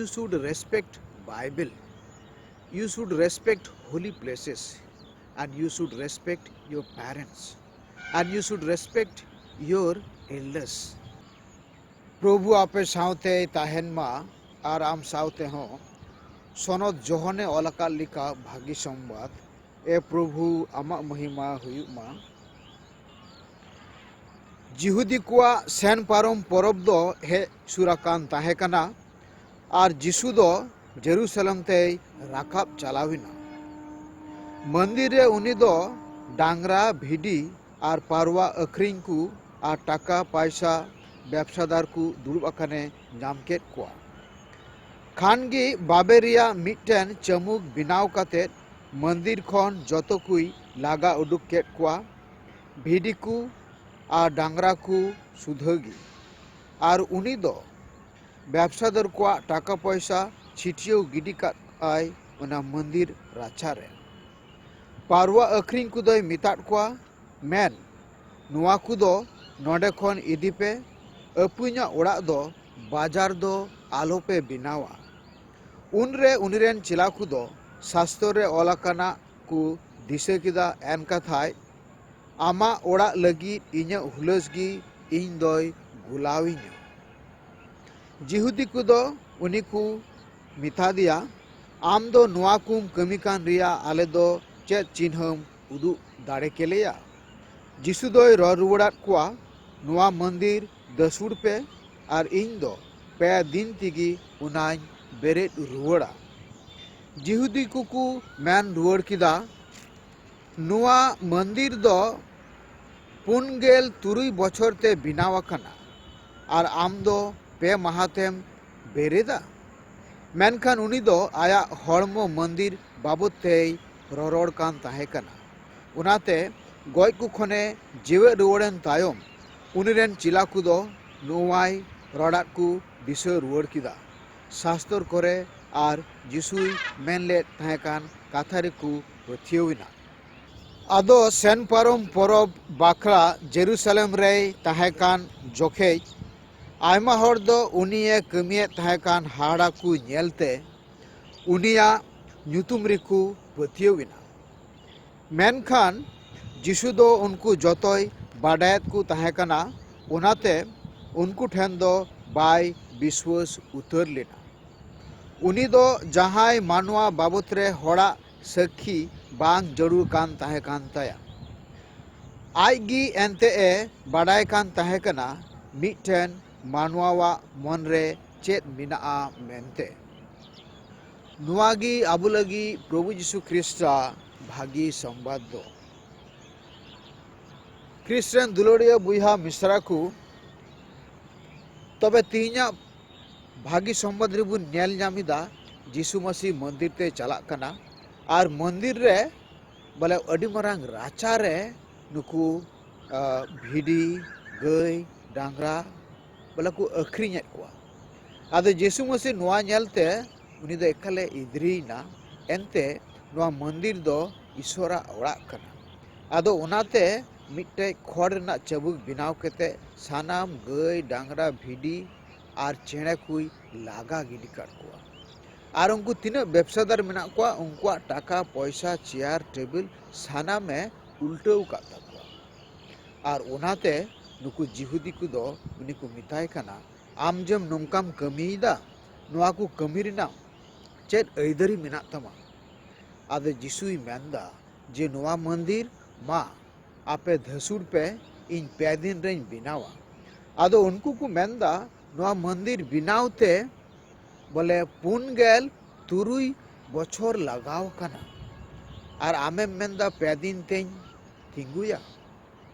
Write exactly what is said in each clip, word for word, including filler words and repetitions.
should respect Bible, you should respect holy places, and you should respect your parents, and you should respect your elders. ᱯᱨᱚᱵᱷᱩ ᱟᱯᱮ ᱥᱟᱶᱛᱮᱭ ᱛᱟᱦᱮᱱ ᱢᱟ ᱟᱨ ᱟᱢ ᱥᱟᱶᱛᱮ ᱦᱚᱸ᱾ ᱥᱚᱱᱚᱛ ᱡᱚᱦᱚᱱᱮ ᱚᱞ ᱟᱠᱟᱫ ᱞᱮᱠᱟ ᱵᱷᱟᱹᱜᱤ ᱥᱚᱢᱵᱟᱫ᱾ ᱮ ᱯᱨᱚᱵᱷᱩ, ᱟᱢᱟᱜ ᱢᱚᱦᱤᱢᱟ ᱦᱩᱭᱩᱜ ᱢᱟ᱾ ᱡᱤᱦᱩᱫᱤ ᱠᱚᱣᱟᱜ ᱥᱮᱱ ᱯᱟᱨᱚᱢ ᱯᱚᱨᱚᱵᱽ ᱫᱚ ᱦᱮᱡ ᱥᱩᱨ ᱟᱠᱟᱱ ᱛᱟᱦᱮᱸ ᱠᱟᱱᱟ ᱟᱨ ᱡᱤᱥᱩ ᱫᱚ ᱡᱮᱨᱩᱥᱟᱞᱮᱢ ᱛᱮᱭ ᱨᱟᱠᱟᱵ ᱪᱟᱞᱟᱣ ᱮᱱᱟ᱾ ᱢᱚᱱᱫᱤᱨ ᱨᱮ ᱩᱱᱤ ᱫᱚ ᱰᱟᱝᱨᱟ, ᱵᱷᱤᱰᱤ ᱟᱨ ᱯᱟᱨᱣᱟ ᱟᱹᱠᱷᱨᱤᱧ ᱠᱚ ᱟᱨ ᱴᱟᱠᱟ ᱯᱟᱭᱥᱟ ᱵᱮᱵᱥᱟᱫᱟᱨ ᱠᱚ ᱫᱩᱲᱩᱵ ᱟᱠᱟᱱᱮ ᱧᱟᱢ ᱠᱮᱫ ᱠᱚᱣᱟ᱾ ᱠᱷᱟᱱ ᱜᱮ ᱵᱟᱵᱮ ᱨᱮᱭᱟᱜ ᱢᱤᱫᱴᱮᱱ ᱪᱟᱹᱢᱩᱠ ᱵᱮᱱᱟᱣ ᱠᱟᱛᱮ ᱢᱚᱱᱫᱤᱨ ᱠᱷᱚᱱ ᱡᱚᱛᱚ ᱠᱚᱭ ᱞᱟᱜᱟ ᱩᱰᱩᱠ ᱠᱮᱫ ᱠᱚᱣᱟ, ᱵᱷᱤᱰᱤ ᱠᱚ ᱟᱨ ᱰᱟᱝᱨᱟ ᱠᱚ ᱥᱩᱫᱷᱟᱹ ᱜᱮ᱾ ᱟᱨ ᱩᱱᱤ ᱫᱚ ᱵᱮᱵᱥᱟᱫᱟᱨ ᱠᱚᱣᱟᱜ ᱴᱟᱠᱟ ᱯᱚᱭᱥᱟ ᱪᱷᱤᱴᱭᱟᱹᱣ ᱜᱤᱰᱤ ᱠᱟᱫ ᱟᱭ ᱚᱱᱟ ᱢᱚᱱᱫᱤᱨ ᱨᱟᱪᱟ ᱨᱮ᱾ ᱯᱟᱨᱣᱟ ᱟᱹᱠᱷᱨᱤᱧ ᱠᱚᱫᱚᱭ ᱢᱮᱛᱟᱫ ᱠᱚᱣᱟ, ᱢᱮᱱ, ᱱᱚᱣᱟ ᱠᱚᱫᱚ ᱱᱚᱰᱮ ᱠᱷᱚᱱ ᱤᱫᱤ ᱯᱮ, ᱟᱹᱯᱩᱧᱟᱜ ᱚᱲᱟᱜ ᱫᱚ ᱵᱟᱡᱟᱨ ᱫᱚ ᱟᱞᱚᱯᱮ ᱵᱮᱱᱟᱣᱟ᱾ ᱩᱱᱨᱮ ᱩᱱᱤᱨᱮᱱ ᱪᱮᱞᱟ ᱠᱚᱫᱚ ᱥᱟᱥᱛᱚᱨ ᱨᱮ ᱚᱞ ᱟᱠᱟᱱᱟᱜ ᱠᱚ ᱫᱤᱥᱟᱹ ᱠᱮᱫᱟ, ᱮᱱ ᱠᱟᱛᱷᱟᱡ, ᱟᱢᱟᱜ ᱚᱲᱟᱜ ᱞᱟᱹᱜᱤᱫ ᱤᱧᱟᱹᱜ ᱦᱩᱞᱟᱹᱥ ᱜᱮ ᱤᱧ ᱫᱚᱭ ᱜᱩᱞᱟᱣᱤᱧᱟ᱾ ᱡᱤᱦᱩᱫᱤ ᱠᱚᱫᱚ ᱩᱱᱤ ᱠᱚ ᱢᱮᱛᱟ ᱫᱮᱭᱟ, ᱟᱢ ᱫᱚ ᱱᱚᱣᱟ ᱠᱚᱢ ᱠᱟᱹᱢᱤ ᱠᱟᱱ ᱨᱮᱭᱟᱜ ᱟᱞᱮ ᱫᱚ ᱪᱮᱫ ᱪᱤᱱᱦᱟᱹᱢ ᱩᱫᱩᱜ ᱫᱟᱲᱮ ᱠᱮᱞᱮᱭᱟ? ᱡᱤᱥᱩ ᱫᱚᱭ ᱨᱚᱲ ᱨᱩᱣᱟᱹᱲᱟᱫ ᱠᱚᱣᱟ, ᱱᱚᱣᱟ ᱢᱚᱱᱫᱤᱨ ᱫᱟᱹᱥᱩᱲ ᱯᱮ ᱟᱨ ᱤᱧ ᱫᱚ ᱯᱮ ᱫᱤᱱ ᱛᱮᱜᱮ ᱚᱱᱟᱧ ᱵᱮᱨᱮᱫ ᱨᱩᱣᱟᱹᱲᱟ᱾ ᱡᱤᱦᱩᱫᱤ ᱠᱚᱠᱚ ᱢᱮᱱ ᱨᱩᱣᱟᱹᱲ ᱠᱮᱫᱟ, ᱱᱚᱣᱟ ᱢᱚᱱᱫᱤᱨ ᱫᱚ ᱯᱩᱱ ᱜᱮᱞ ᱛᱩᱨᱩᱭ ᱵᱚᱪᱷᱚᱨ ᱛᱮ ᱵᱮᱱᱟᱣ ᱟᱠᱟᱱᱟ ᱟᱨ ᱟᱢ ᱫᱚ ᱯᱮ ᱢᱟᱦᱟ ᱛᱮᱢ ᱵᱮᱨᱮᱫᱟ? ᱢᱮᱱᱠᱷᱟᱱ ᱩᱱᱤ ᱫᱚ ᱟᱭᱟᱜ ᱦᱚᱲᱢᱚ ᱢᱚᱱᱫᱤᱨ ᱵᱟᱵᱚᱫ ᱛᱮᱭ ᱨᱚᱨᱚᱲ ᱠᱟᱱ ᱛᱟᱦᱮᱸ ᱠᱟᱱᱟ᱾ ᱚᱱᱟᱛᱮ ᱜᱚᱡ ᱠᱚ ᱠᱷᱚᱱᱮ ᱡᱤᱣᱮᱫ ᱨᱩᱣᱟᱹᱲᱮᱱ ᱛᱟᱭᱚᱢ, ᱩᱱᱤ ᱨᱮᱱ ᱪᱮᱞᱟ ᱠᱚᱫᱚ ᱱᱚᱣᱟᱭ ᱨᱚᱲᱟᱫ ᱠᱚ ᱫᱤᱥᱟᱹ ᱨᱩᱣᱟᱹᱲ ᱠᱮᱫᱟ᱾ ᱥᱟᱥᱛᱚᱨ ᱠᱚᱨᱮ ᱟᱨ ᱡᱤᱥᱩᱭ ᱢᱮᱱ ᱞᱮᱫ ᱛᱟᱦᱮᱸ ᱠᱟᱱ ᱠᱟᱛᱷᱟ ᱨᱮᱠᱚ ᱯᱟᱹᱛᱭᱟᱹᱣ ᱮᱱᱟ᱾ ᱟᱫᱚ ᱥᱮᱱ ᱯᱟᱨᱚᱢ ᱯᱚᱨᱚᱵᱽ ᱵᱟᱠᱷᱨᱟ ᱡᱮᱨᱩᱥᱟᱞᱮᱢ ᱨᱮᱭ ᱛᱟᱦᱮᱸ ᱠᱟᱱ ᱡᱚᱠᱷᱮᱡ, ᱟᱭᱢᱟ ᱦᱚᱲ ᱫᱚ ᱩᱱᱤᱭᱮ ᱠᱟᱹᱢᱤᱭᱮᱫ ᱛᱟᱦᱮᱸ ᱠᱟᱱ ᱦᱟᱦᱟᱲᱟ ᱠᱚ ᱧᱮᱞᱛᱮ ᱩᱱᱤᱭᱟᱜ ᱧᱩᱛᱩᱢ ᱨᱮᱠᱚ ᱯᱟᱹᱛᱭᱟᱹᱣ ᱮᱱᱟ᱾ ᱢᱮᱱᱠᱷᱟᱱ ᱡᱤᱥᱩ ᱫᱚ ᱩᱱᱠᱩ ᱡᱚᱛᱚᱭ ᱵᱟᱰᱟᱭᱮᱫ ᱠᱚ ᱛᱟᱦᱮᱸ ᱠᱟᱱᱟ, ᱚᱱᱟᱛᱮ ᱩᱱᱠᱩ ᱴᱷᱮᱱ ᱫᱚ ᱵᱟᱭ ᱵᱤᱥᱣᱟᱹᱥ ᱩᱛᱟᱹᱨ ᱞᱮᱱᱟ᱾ ᱩᱱᱤ ᱫᱚ ᱡᱟᱦᱟᱸᱭ ᱢᱟᱱᱣᱟ ᱵᱟᱵᱚᱛ ᱨᱮ ᱦᱚᱲᱟᱜ ᱥᱟᱹᱠᱷᱤ ᱵᱟᱝ ᱡᱟᱹᱨᱩᱲ ᱠᱟᱱ ᱛᱟᱦᱮᱸ ᱠᱟᱱ ᱛᱟᱭᱟ᱾ ᱟᱡ ᱜᱮ ᱮᱱᱛᱮ ᱮ ᱵᱟᱰᱟᱭ ᱠᱟᱱ ᱛᱟᱦᱮᱸ ᱠᱟᱱᱟ ᱢᱤᱫᱴᱮᱱ ᱢᱟᱱᱣᱟᱣᱟᱜ ᱢᱚᱱ ᱨᱮ ᱪᱮᱫ ᱢᱮᱱᱟᱜᱼᱟ ᱢᱮᱱᱛᱮ᱾ ᱱᱚᱣᱟ ᱜᱮ ᱟᱵᱚ ᱞᱟᱹᱜᱤᱫ ᱯᱨᱚᱵᱷᱩ ᱡᱤᱥᱩ ᱠᱷᱨᱤᱥᱴᱟᱜ ᱵᱷᱟᱹᱜᱤ ᱥᱚᱢᱵᱟᱫ ᱫᱚ᱾ ᱠᱷᱨᱤᱥᱴ ᱨᱮᱱ ᱫᱩᱞᱟᱹᱲᱤᱭᱟᱹ ᱵᱚᱭᱦᱟ ᱢᱤᱥᱨᱟ ᱠᱚ, ᱛᱚᱵᱮ ᱛᱮᱦᱮᱧᱟᱜ ᱵᱷᱟᱹᱜᱤ ᱥᱚᱢᱵᱟᱫ ᱨᱮᱵᱚᱱ ᱧᱮᱞ ᱧᱟᱢ ᱮᱫᱟ, ᱡᱤᱥᱩ ᱢᱟᱹᱥᱤ ᱢᱚᱱᱫᱤᱨ ᱛᱮ ᱪᱟᱞᱟᱜ ᱠᱟᱱᱟ᱾ ᱟᱨ ᱢᱚᱱᱫᱤᱨ ᱨᱮ ᱵᱚᱞᱮ ᱟᱹᱰᱤ ᱢᱟᱨᱟᱝ ᱨᱟᱪᱟ ᱨᱮ ᱱᱩᱠᱩ, ᱟ, ᱵᱷᱤᱰᱤ, ᱜᱟᱹᱭ, ᱰᱟᱝᱨᱟ ᱵᱚᱞᱮ ᱠᱚ ᱟᱹᱠᱷᱨᱤᱧᱮᱫ ᱠᱚᱣᱟ᱾ ᱟᱫᱚ ᱡᱤᱥᱩ ᱢᱟᱹᱥᱤ ᱱᱚᱣᱟ ᱧᱮᱞᱛᱮ ᱩᱱᱤ ᱫᱚ ᱮᱠᱟᱞᱮ ᱤᱫᱽᱨᱤᱭᱮᱱᱟ᱾ ᱮᱱᱛᱮ ᱱᱚᱣᱟ ᱢᱚᱱᱫᱤᱨ ᱫᱚ ᱤᱥᱚᱨᱟᱜ ᱚᱲᱟᱜ ᱠᱟᱱᱟ᱾ ᱟᱫᱚ ᱚᱱᱟᱛᱮ ᱢᱤᱫᱴᱮᱡ ᱠᱷᱚᱲ ᱨᱮᱱᱟᱜ ᱪᱟᱹᱵᱩᱠ ᱵᱮᱱᱟᱣ ᱠᱟᱛᱮ ᱥᱟᱱᱟᱢ ᱜᱟᱹᱭ, ᱰᱟᱝᱨᱟ, ᱵᱷᱤᱰᱤ ᱟᱨ ᱪᱮᱬᱮ ᱠᱚᱭ ᱞᱟᱜᱟ ᱜᱤᱰᱤ ᱠᱟᱫ ᱠᱚᱣᱟ᱾ ᱟᱨ ᱩᱱᱠᱩ ᱛᱤᱱᱟᱹᱜ ᱵᱮᱵᱥᱟᱫᱟᱨ ᱢᱮᱱᱟᱜ ᱠᱚᱣᱟ, ᱩᱱᱠᱩᱣᱟᱜ ᱴᱟᱠᱟ, ᱯᱚᱭᱥᱟ, ᱪᱮᱭᱟᱨ, ᱴᱮᱵᱤᱞ ᱥᱟᱱᱟᱢᱮ ᱩᱞᱴᱟᱹᱣ ᱟᱠᱟᱫ ᱛᱟᱠᱚᱣᱟ᱾ ᱟᱨ ᱚᱱᱟᱛᱮ ᱱᱩᱠᱩ ᱡᱤᱦᱩᱫᱤ ᱠᱚᱫᱚ ᱩᱱᱤ ᱠᱚ ᱢᱮᱛᱟᱭ ᱠᱟᱱᱟ, "ᱟᱢ ᱡᱮᱢ ᱱᱚᱝᱠᱟᱢ ᱠᱟᱹᱢᱤᱭᱮᱫᱟ, ᱱᱚᱣᱟ ᱠᱚ ᱠᱟᱹᱢᱤ ᱨᱮᱱᱟᱜ ᱪᱮᱫ ᱟᱹᱭᱫᱟᱹᱨᱤ ᱢᱮᱱᱟᱜ ᱛᱟᱢᱟ?" ᱟᱫᱚ ᱡᱤᱥᱩᱭ ᱢᱮᱱᱫᱟ ᱡᱮ, "ᱱᱚᱣᱟ ᱢᱚᱱᱫᱤᱨ ᱢᱟ ᱟᱯᱮ ᱫᱷᱟᱹᱥᱩᱲ ᱯᱮ, ᱤᱧ ᱯᱮ ᱫᱤᱱ ᱨᱮᱧ ᱵᱮᱱᱟᱣᱟ᱾" ᱟᱫᱚ ᱩᱱᱠᱩ ᱠᱚ ᱢᱮᱱᱫᱟ, "ᱱᱚᱣᱟ ᱢᱚᱱᱫᱤᱨ ᱵᱮᱱᱟᱣ ᱛᱮ ᱵᱚᱞᱮ ᱯᱩᱱ ᱜᱮᱞ ᱛᱩᱨᱩᱭ ᱵᱚᱪᱷᱚᱨ ᱞᱟᱜᱟᱣ ᱠᱟᱱᱟ, ᱟᱨ ᱟᱢᱮᱢ ᱢᱮᱱᱫᱟ ᱯᱮ ᱫᱤᱱ ᱛᱮᱧ ᱛᱤᱸᱜᱩᱭᱟ?"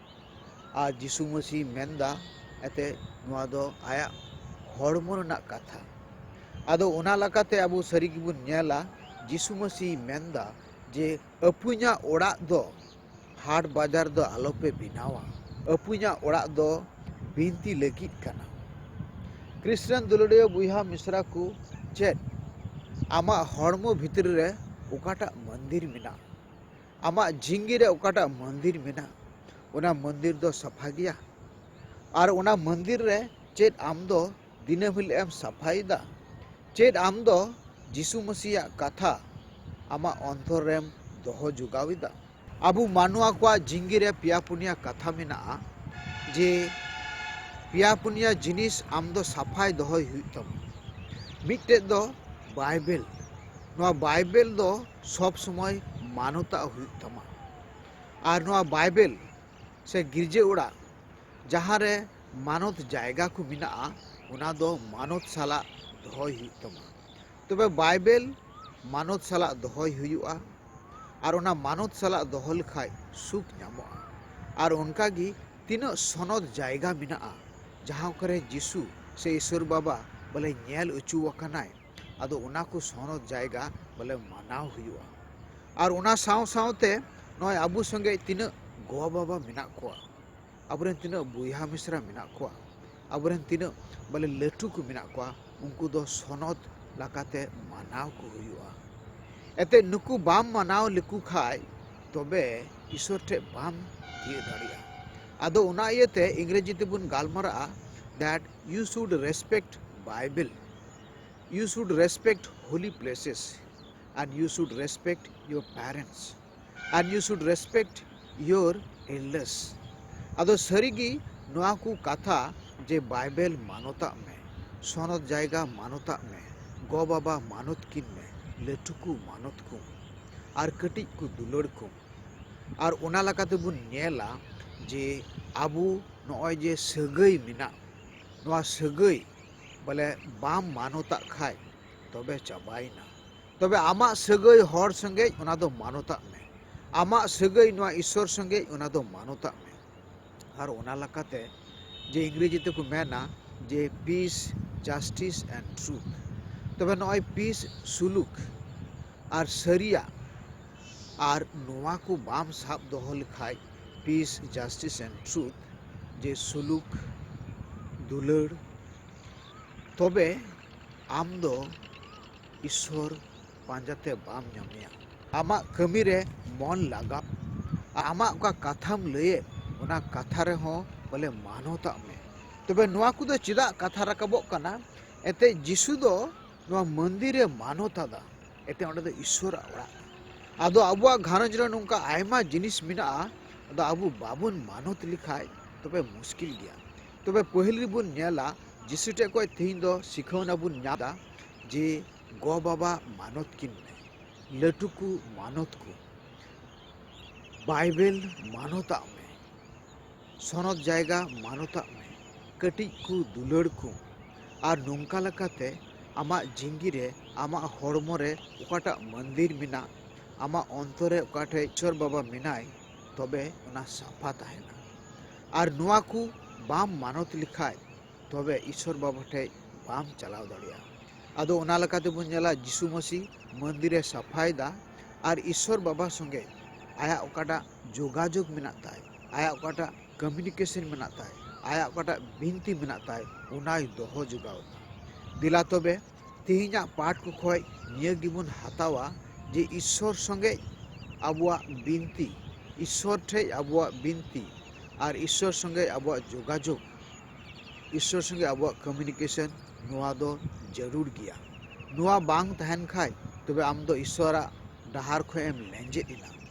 ᱟᱨ ᱡᱤᱥᱩ ᱢᱟᱹᱥᱤ ᱢᱮᱱᱫᱟ, ᱮᱱᱛᱮ ᱱᱚᱣᱟ ᱫᱚ ᱟᱭᱟᱜ ᱦᱚᱲᱢᱚ ᱨᱮᱱᱟᱜ ᱠᱟᱛᱷᱟ᱾ ᱟᱫᱚ ᱚᱱᱟ ᱞᱮᱠᱟᱛᱮ ᱟᱵᱚ ᱥᱟᱹᱨᱤ ᱜᱮᱵᱚᱱ ᱧᱮᱞᱟ, ᱡᱤᱥᱩ ᱢᱟᱹᱥᱤ ᱢᱮᱱᱫᱟ ᱡᱮ ᱟᱹᱯᱩᱧᱟᱜ ᱚᱲᱟᱜ ᱫᱚ ᱦᱟᱴ ᱵᱟᱡᱟᱨ ᱫᱚ ᱟᱞᱚᱯᱮ ᱵᱮᱱᱟᱣᱟ᱾ ᱟᱹᱯᱩᱧᱟᱜ ᱚᱲᱟᱜ ᱫᱚ ᱵᱤᱱᱛᱤ ᱞᱟᱹᱜᱤᱫ ᱠᱟᱱᱟ᱾ ᱠᱷᱨᱤᱥᱴᱟᱱ ᱫᱩᱞᱟᱹᱲᱤᱭᱟᱹ ᱵᱚᱭᱦᱟ ᱢᱤᱥᱨᱟ ᱠᱚ, ᱪᱮᱫ ᱟᱢᱟᱜ ᱦᱚᱲᱢᱚ ᱵᱷᱤᱛᱨᱤ ᱨᱮ ᱚᱠᱟᱴᱟᱜ ᱢᱚᱱᱫᱤᱨ ᱢᱮᱱᱟᱜᱼᱟ? ᱟᱢᱟᱜ ᱡᱤᱝᱜᱤ ᱨᱮ ᱚᱠᱟᱴᱟᱜ ᱢᱚᱱᱫᱤᱨ ᱢᱮᱱᱟᱜᱼᱟ, ᱚᱱᱟ ᱢᱚᱱᱫᱤᱨ ᱫᱚ ᱥᱟᱯᱷᱟ ᱜᱮᱭᱟ? ᱟᱨ ᱚᱱᱟ ᱢᱚᱱᱫᱤᱨ ᱨᱮ ᱪᱮᱫ ᱟᱢ ᱫᱚ ᱫᱤᱱᱟᱹᱢ ᱦᱤᱞᱳᱜ ᱮᱢ ᱥᱟᱯᱷᱟᱭᱮᱫᱟ? ᱪᱮᱫ ᱟᱢ ᱫᱚ ᱡᱤᱥᱩ ᱢᱟᱹᱥᱤᱭᱟᱜ ᱠᱟᱛᱷᱟ ᱟᱢᱟᱜ ᱚᱱᱛᱚᱨ ᱨᱮᱢ ᱫᱚᱦᱚ ᱡᱚᱜᱟᱣ ᱮᱫᱟ? ᱟᱵᱚ ᱢᱟᱱᱣᱟ ᱠᱚᱣᱟᱜ ᱡᱤᱸᱜᱤ ᱨᱮ ᱯᱮᱭᱟ ᱯᱩᱱᱭᱟ ᱠᱟᱛᱷᱟ ᱢᱮᱱᱟᱜᱼᱟ, ᱡᱮ ᱯᱮᱭᱟ ᱯᱩᱱᱭᱟ ᱡᱤᱱᱤᱥ ᱟᱢ ᱫᱚ ᱥᱟᱯᱷᱟᱭ ᱫᱚᱦᱚᱭ ᱦᱩᱭᱩᱜ ᱛᱟᱢᱟ᱾ ᱢᱤᱫᱴᱮᱡ ᱫᱚ ᱵᱟᱭᱵᱮᱞ᱾ ᱱᱚᱣᱟ ᱵᱟᱭᱵᱮᱞ ᱫᱚ ᱥᱚᱵ ᱥᱚᱢᱚᱭ ᱢᱟᱱᱚᱛᱟᱜ ᱦᱩᱭᱩᱜ ᱛᱟᱢᱟ᱾ ᱟᱨ ᱱᱚᱣᱟ ᱵᱟᱭᱵᱮᱞ ᱥᱮ ᱜᱤᱨᱡᱟᱹ ᱚᱲᱟᱜ, ᱡᱟᱦᱟᱸ ᱨᱮ ᱢᱟᱱᱚᱛ ᱡᱟᱭᱜᱟ ᱠᱚ ᱢᱮᱱᱟᱜᱼᱟ, ᱚᱱᱟ ᱫᱚ ᱢᱟᱱᱚᱛ ᱥᱟᱞᱟᱜ ᱫᱚᱦᱚᱭ ᱦᱩᱭᱩᱜ ᱛᱟᱢᱟ᱾ ᱛᱚᱵᱮ ᱵᱟᱭᱵᱮᱞ ᱢᱟᱱᱚᱛ ᱥᱟᱞᱟᱜ ᱫᱚᱦᱚᱭ ᱦᱩᱭᱩᱜᱼᱟ᱾ ᱟᱨ ᱚᱱᱟ ᱢᱟᱱᱚᱛ ᱥᱟᱞᱟᱜ ᱫᱚᱦᱚ ᱞᱮᱠᱷᱟᱡ ᱥᱩᱠ ᱧᱟᱢᱚᱜᱼᱟ᱾ ᱟᱨ ᱚᱱᱠᱟᱜᱮ ᱛᱤᱱᱟᱹᱜ ᱥᱚᱱᱚᱛ ᱡᱟᱭᱜᱟ ᱢᱮᱱᱟᱜᱼᱟ, ᱡᱟᱦᱟᱸ ᱠᱚᱨᱮ ᱡᱤᱥᱩ ᱥᱮ ᱤᱥᱚᱨ ᱵᱟᱵᱟ ᱵᱚᱞᱮ ᱧᱮᱞ ᱦᱚᱪᱚ ᱟᱠᱟᱱᱟᱭ, ᱟᱫᱚ ᱚᱱᱟ ᱠᱚ ᱥᱚᱱᱚᱛ ᱡᱟᱭᱜᱟ ᱵᱚᱞᱮ ᱢᱟᱱᱟᱣ ᱦᱩᱭᱩᱜᱼᱟ᱾ ᱟᱨ ᱚᱱᱟ ᱥᱟᱶ ᱥᱟᱶᱛᱮ ᱱᱚᱜᱼᱚᱭ ᱟᱵᱚ ᱥᱚᱸᱜᱮ ᱛᱤᱱᱟᱹᱜ ᱜᱚ ᱵᱟᱵᱟ ᱢᱮᱱᱟᱜ ᱠᱚᱣᱟ, ᱟᱵᱚᱨᱮᱱ ᱛᱤᱱᱟᱹᱜ ᱵᱚᱭᱦᱟ ᱢᱤᱥᱨᱟ ᱢᱮᱱᱟᱜ ᱠᱚᱣᱟ, ᱟᱵᱚᱨᱮᱱ ᱛᱤᱱᱟᱹᱜ ᱵᱚᱞᱮ ᱞᱟᱹᱴᱩ ᱠᱚ ᱢᱮᱱᱟᱜ ᱠᱚᱣᱟ, ᱩᱱᱠᱩ ᱫᱚ ᱥᱚᱱᱚᱛ ᱞᱮᱠᱟᱛᱮ ᱢᱟᱱᱟᱣ ᱠᱚ ᱦᱩᱭᱩᱜᱼᱟ᱾ ᱮᱱᱛᱮᱫ ᱱᱩᱠᱩ ᱵᱟᱢ ᱢᱟᱱᱟᱣ ᱞᱮᱠᱚ ᱠᱷᱟᱡ, ᱛᱚᱵᱮ ᱤᱥᱚᱨ ᱴᱷᱮᱡ ᱵᱟᱢ ᱛᱤᱭᱟᱹᱜ ᱫᱟᱲᱮᱭᱟᱜᱼᱟ᱾ ᱟᱫᱚ ᱚᱱᱟ ᱤᱭᱟᱹᱛᱮ ᱤᱝᱨᱮᱡᱤ ᱛᱮᱵᱚᱱ ᱜᱟᱞᱢᱟᱨᱟᱜᱼᱟ that you should respect Bible, you should respect holy places, and you should respect your parents, and you should respect your elders. ᱟᱫᱚ ᱥᱟᱹᱨᱤᱜᱮ ᱱᱚᱣᱟ ᱠᱚ ᱠᱟᱛᱷᱟ, ᱡᱮ ᱵᱟᱭᱵᱮᱞ ᱢᱟᱱᱚᱛᱟᱜ ᱢᱮ, ᱥᱚᱱᱚᱛ ᱡᱟᱭᱜᱟ ᱢᱟᱱᱚᱛᱟᱜ ᱢᱮ, ᱜᱚ ᱵᱟᱵᱟ ᱢᱟᱱᱚᱛ ᱠᱤᱱ ᱢᱮ, ᱞᱟᱹᱴᱩ ᱠᱚ ᱢᱟᱱᱚᱛ ᱠᱚᱢ, ᱟᱨ ᱠᱟᱹᱴᱤᱡ ᱠᱚ ᱫᱩᱞᱟᱹᱲ ᱠᱚᱢ᱾ ᱟᱨ ᱚᱱᱟ ᱞᱮᱠᱟ ᱛᱮᱵᱚᱱ ᱧᱮᱞᱟ ᱡᱮ ᱟᱵᱚ ᱱᱚᱜᱼᱚᱭ ᱡᱮ ᱥᱟᱹᱜᱟᱹᱭ ᱢᱮᱱᱟᱜ, ᱱᱚᱣᱟ ᱥᱟᱹᱜᱟᱹᱭ ᱵᱚᱞᱮ ᱵᱟᱢ ᱢᱟᱱᱚᱛᱟᱜ ᱠᱷᱟᱡ, ᱛᱚᱵᱮ ᱪᱟᱵᱟᱭᱮᱱᱟ᱾ ᱛᱚᱵᱮ ᱟᱢᱟᱜ ᱥᱟᱹᱜᱟᱹᱭ ᱦᱚᱲ ᱥᱚᱸᱜᱮ, ᱚᱱᱟ ᱫᱚ ᱢᱟᱱᱚᱛᱟᱜ ᱢᱮ᱾ ᱟᱢᱟᱜ ᱥᱟᱹᱜᱟᱹᱭ ᱱᱚᱣᱟ ᱤᱥᱚᱨ ᱥᱚᱸᱜᱮ, ᱚᱱᱟ ᱫᱚ ᱢᱟᱱᱚᱛᱟᱜ ᱢᱮ᱾ ᱟᱨ ᱚᱱᱟ ᱞᱮᱠᱟᱛᱮ ᱡᱮ ᱤᱝᱨᱮᱡᱤ ᱛᱮᱠᱚ ᱢᱮᱱᱟ ᱡᱮ peace, justice and truth᱾ ᱛᱚᱵᱮ ᱱᱚᱜᱼᱚᱭ peace, ᱥᱩᱞᱩᱠ ᱟᱨ ᱥᱟᱹᱨᱤᱭᱟᱜ, ᱟᱨ ᱱᱚᱣᱟ ᱠᱚ ᱵᱟᱢ ᱥᱟᱵ ᱫᱚᱦᱚ ᱞᱮᱠᱷᱟᱡ, peace, justice and truth, ᱡᱮ ᱥᱩᱞᱩᱠ, ᱫᱩᱞᱟᱹᱲ, ᱛᱚᱵᱮ ᱟᱢ ᱫᱚ ᱤᱥᱚᱨ ᱯᱟᱸᱡᱟᱛᱮ ᱵᱟᱢ ᱧᱟᱢᱮᱭᱟ᱾ ᱟᱢᱟᱜ ᱠᱟᱹᱢᱤ ᱨᱮ ᱢᱚᱱ ᱞᱟᱜᱟᱣ, ᱟᱢᱟᱜ ᱚᱠᱟ ᱠᱟᱛᱷᱟᱢ ᱞᱟᱹᱭᱮᱫ, ᱚᱱᱟ ᱠᱟᱛᱷᱟ ᱨᱮᱦᱚᱸ ᱵᱚᱞᱮ ᱢᱟᱱᱚᱛᱟᱜ ᱢᱮ᱾ ᱛᱚᱵᱮ ᱱᱚᱣᱟ ᱠᱚᱫᱚ ᱪᱮᱫᱟᱜ ᱠᱟᱛᱷᱟ ᱨᱟᱠᱟᱵᱚᱜ ᱠᱟᱱᱟ? ᱮᱱᱛᱮ ᱡᱤᱥᱩ ᱫᱚ ᱱᱚᱣᱟ ᱢᱚᱱᱫᱤᱨ ᱨᱮ ᱢᱟᱱᱚᱛ ᱟᱫᱟ᱾ ᱮᱱᱛᱮ ᱚᱸᱰᱮ ᱫᱚ ᱤᱥᱥᱚᱨᱟᱜ ᱚᱲᱟᱜ ᱠᱟᱱᱟ᱾ ᱟᱫᱚ ᱟᱵᱚᱣᱟᱜ ᱜᱷᱟᱨᱚᱸᱡᱽ ᱨᱮ ᱱᱚᱝᱠᱟ ᱟᱭᱢᱟ ᱡᱤᱱᱤᱥ ᱢᱮᱱᱟᱜᱼᱟ, ᱟᱫᱚ ᱟᱵᱚ ᱵᱟᱵᱚᱱ ᱢᱟᱱᱚᱛ ᱞᱮᱠᱷᱟᱡ ᱛᱚᱵᱮ ᱢᱩᱥᱠᱤᱞ ᱜᱮᱭᱟ᱾ ᱛᱚᱵᱮ ᱯᱟᱹᱦᱤᱞ ᱨᱮᱵᱚᱱ ᱧᱮᱞᱟ, ᱡᱤᱥᱩ ᱴᱷᱮᱡ ᱠᱷᱚᱡ ᱛᱮᱦᱮᱧ ᱫᱚ ᱥᱤᱠᱷᱟᱹᱣᱱᱟ ᱵᱚᱱ ᱧᱟᱢ ᱮᱫᱟ ᱡᱮ ᱜᱚ ᱵᱟᱵᱟ ᱢᱟᱱᱚᱛ ᱠᱤᱱ ᱢᱮ, ᱞᱟᱹᱴᱩ ᱠᱚ ᱢᱟᱱᱚᱛ ᱠᱚ, ᱵᱟᱭᱵᱮᱞ ᱢᱟᱱᱚᱛᱟᱜ ᱢᱮ, ᱥᱚᱱᱚᱛ ᱡᱟᱭᱜᱟ ᱢᱟᱱᱚᱛᱟᱜ ᱢᱮ, ᱠᱟᱹᱴᱤᱡ ᱠᱚ ᱫᱩᱞᱟᱹᱲ ᱠᱚ᱾ ᱟᱨ ᱱᱚᱝᱠᱟ ᱞᱮᱠᱟᱛᱮ ᱟᱢᱟᱜ ᱡᱤᱸᱫᱜᱤ ᱨᱮ, ᱟᱢᱟᱜ ᱦᱚᱲᱢᱚ ᱨᱮ ᱚᱠᱟᱴᱟᱜ ᱢᱚᱱᱫᱤᱨ ᱢᱮᱱᱟᱜ, ᱟᱢᱟᱜ ᱚᱱᱛᱚᱨ ᱨᱮ ᱚᱠᱟ ᱴᱷᱮᱡ ᱤᱥᱥᱚᱨ ᱵᱟᱵᱟ ᱢᱮᱱᱟᱭ, ᱛᱚᱵᱮ ᱚᱱᱟ ᱥᱟᱯᱷᱟ ᱛᱟᱦᱮᱱᱟ᱾ ᱟᱨ ᱱᱚᱣᱟ ᱠᱚ ᱵᱟᱢ ᱢᱟᱱᱚᱛ ᱞᱮᱠᱷᱟᱡ, ᱛᱚᱵᱮ ᱤᱥᱥᱚᱨ ᱵᱟᱵᱟ ᱴᱷᱮᱡ ᱵᱟᱢ ᱪᱟᱞᱟᱣ ᱫᱟᱲᱮᱭᱟᱜᱼᱟ᱾ ᱟᱫᱚ ᱚᱱᱟ ᱞᱮᱠᱟ ᱛᱮᱵᱚᱱ ᱧᱮᱞᱟ, ᱡᱤᱥᱩ ᱢᱟᱹᱥᱤ ᱢᱚᱱᱫᱤᱨ ᱮ ᱥᱟᱯᱷᱟᱭᱮᱫᱟ ᱟᱨ ᱤᱥᱥᱚᱨ ᱵᱟᱵᱟ ᱥᱚᱸᱜᱮ ᱟᱭᱟᱜ ᱚᱠᱟᱴᱟᱜ ᱡᱳᱜᱟᱡᱳᱜᱽ ᱢᱮᱱᱟᱜ ᱛᱟᱭ, ᱟᱭᱟᱜ ᱚᱠᱟᱴᱟᱜ ᱠᱚᱢᱤᱭᱩᱱᱤᱠᱮᱥᱚᱱ ᱢᱮᱱᱟᱜ ᱛᱟᱭ, ᱟᱭᱟᱜ ᱚᱠᱟᱴᱟᱜ ᱵᱤᱱᱛᱤ ᱢᱮᱱᱟᱜ ᱛᱟᱭ, ᱚᱱᱟᱭ ᱫᱚᱦᱚ ᱡᱚᱜᱟᱣ ᱮᱫᱟ᱾ ᱫᱮᱞᱟ ᱛᱚᱵᱮ ᱛᱮᱦᱮᱧᱟᱜ ᱯᱟᱴ ᱠᱚ ᱠᱷᱚᱡ ᱱᱤᱭᱟᱹ ᱜᱮᱵᱚᱱ ᱦᱟᱛᱟᱣᱟ ᱡᱮ ᱤᱥᱥᱚᱨ ᱥᱚᱸᱜᱮ ᱟᱵᱚᱣᱟᱜ ᱵᱤᱱᱛᱤ, ᱤᱥᱥᱚᱨ ᱴᱷᱮᱡ ᱟᱵᱚᱣᱟᱜ ᱵᱤᱱᱛᱤ ᱟᱨ ᱤᱥᱥᱚᱨ ᱥᱚᱸᱜᱮ ᱟᱵᱚᱣᱟᱜ ᱡᱳᱜᱟᱡᱳᱜᱽ, ᱤᱥᱥᱚᱨ ᱥᱚᱸᱜᱮ ᱟᱵᱚᱣᱟᱜ ᱠᱚᱢᱤᱭᱩᱱᱤᱠᱮᱥᱚᱱ, ᱱᱚᱣᱟ ᱫᱚ ᱡᱟᱹᱨᱩᱲ ᱜᱮᱭᱟ᱾ ᱱᱚᱣᱟ ᱵᱟᱝ ᱛᱟᱦᱮᱱ ᱠᱷᱟᱡ, ᱛᱚᱵᱮ ᱟᱢ ᱫᱚ ᱤᱥᱥᱚᱨᱟᱜ ᱰᱟᱦᱟᱨ ᱠᱷᱚᱡ ᱮᱢ ᱞᱮᱸᱡᱮᱫ ᱮᱱᱟ᱾